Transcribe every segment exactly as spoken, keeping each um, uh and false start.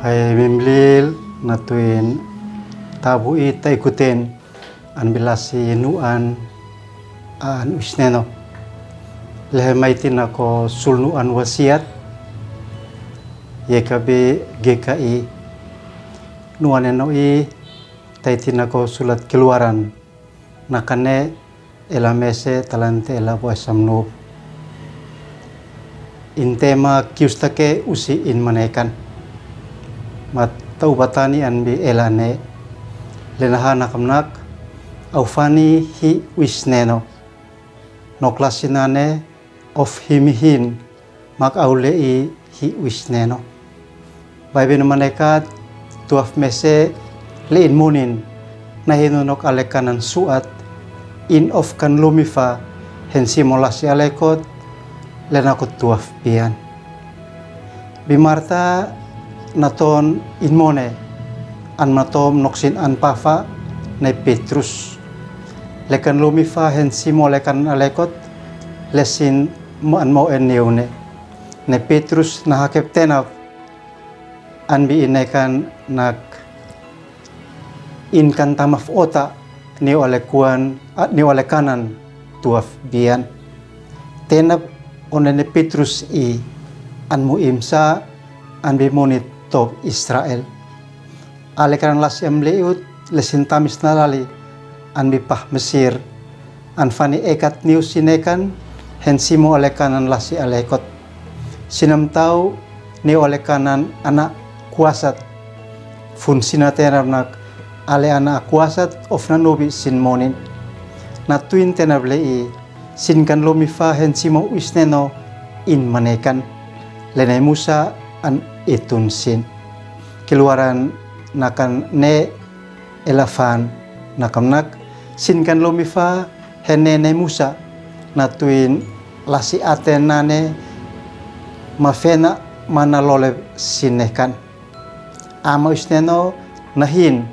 Ai mimlil na tuin tabu i taikuten an bilasi nuan an wisneno. Lehe mai tina ko sul nuan wasiat, yeka be geka i nuan eno i tai tina ko sulat Keluaran. Nakane ela mese talante ela boy samnup. Intema kiustake usi in manekan. Mat tau batani an bi ela ne. Lenaha nakamnak au fani hi wisneno. Nokla sinane of himihin mak au lei hi wisneno. Baibin manekat tuaf mese lein munin na hinu nok alekanan suat in of kan lumifa hen simo lasi alekot lenakot tuaf pian. Bi Marta naton in mone an matom noksin an pafa ne Petrus. Lekan lumifa hen simo lekanan alekot lesin mo an mo en niu ne. Ne Petrus na hakep tenap an bi inekan nak in kan tamaf ota niu alekuan, a, niu alekanan tuaf bian. Tenap one ne Petrus i an mu imsa an bi munit top Israel. Alekanan lasi am leut lesin tamis na lali an bi pah Mesir. An fani ekat niu sinekan hen simo alekanan lasi alekot. Sinam tau niu alekanan ana kuasat. Fun sina tenap nak ale ana kuasat of na nubi sin monin. Na tuin tenap lei sin kan lumifa hen simo wisneno in manekan. Lenai musa an itun sin. Keluaran nakan ne elafan nakamnak sin kan lumifa hene ne musa na tuin lasi aten nane mafena mana lole sinekan. Ama wisneno nahin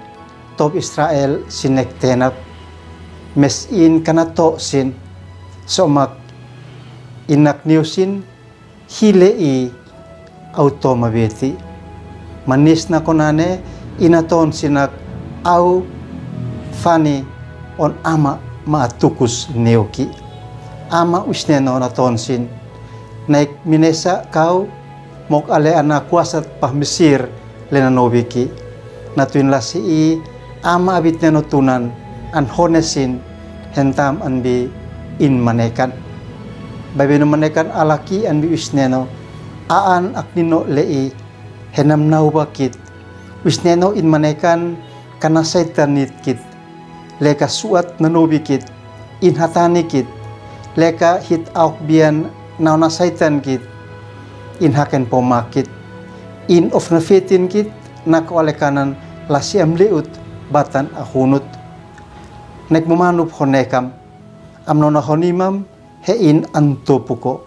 top Israel sinek tenap mes in kana to sin somak inak niu sin hi lei au to mabeti. Manis na konane ina ton sinak au fani on ama ma atukus neuki. Ama wisneno na ton sin. Naik minesa kau mok ale ana kuasat pah Mesir lena nobiki. Na tuin lasi i ama abit neno tunan an honesin hentam an bi in manekan. Baibinu manekan alaki an bi wisneno aan aknino lei henam naubakit. Wisneno in manekan kana saitan nitkit. Leka suat na nobikit in hatanikit, leka hit auk bian nauna saitankit in haken pomakit, in of na fetinkit nako alekanan lasi am leut batan ahunut. Nek mumanup honekam am nona honimam he in antopuko.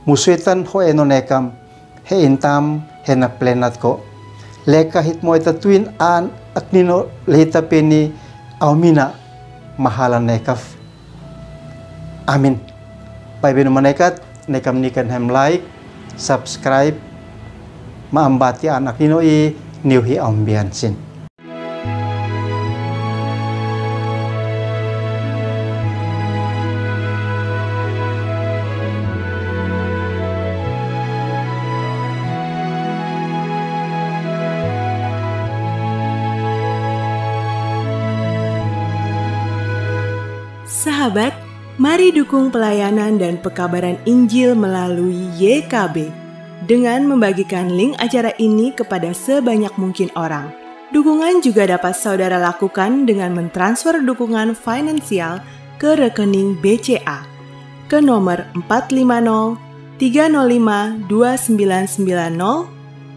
Musuetan ho eno nekam he intam he na plenat ko. Leka hit mo eta tuin an aknino lehita peni au mina mahala nekaf. Amin. Baibinu manekat nekam nikan hem like, subscribe, ma ambati an aknino i niu hi ambian sin. Sahabat, mari dukung pelayanan dan pekabaran Injil melalui Y K B dengan membagikan link acara ini kepada sebanyak mungkin orang. Dukungan juga dapat saudara lakukan dengan mentransfer dukungan finansial ke rekening B C A ke nomor empat lima nol tiga nol lima dua sembilan sembilan nol,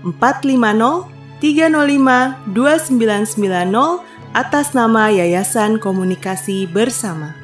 empat lima nol tiga nol lima dua sembilan sembilan nol, atas nama Yayasan Komunikasi Bersama.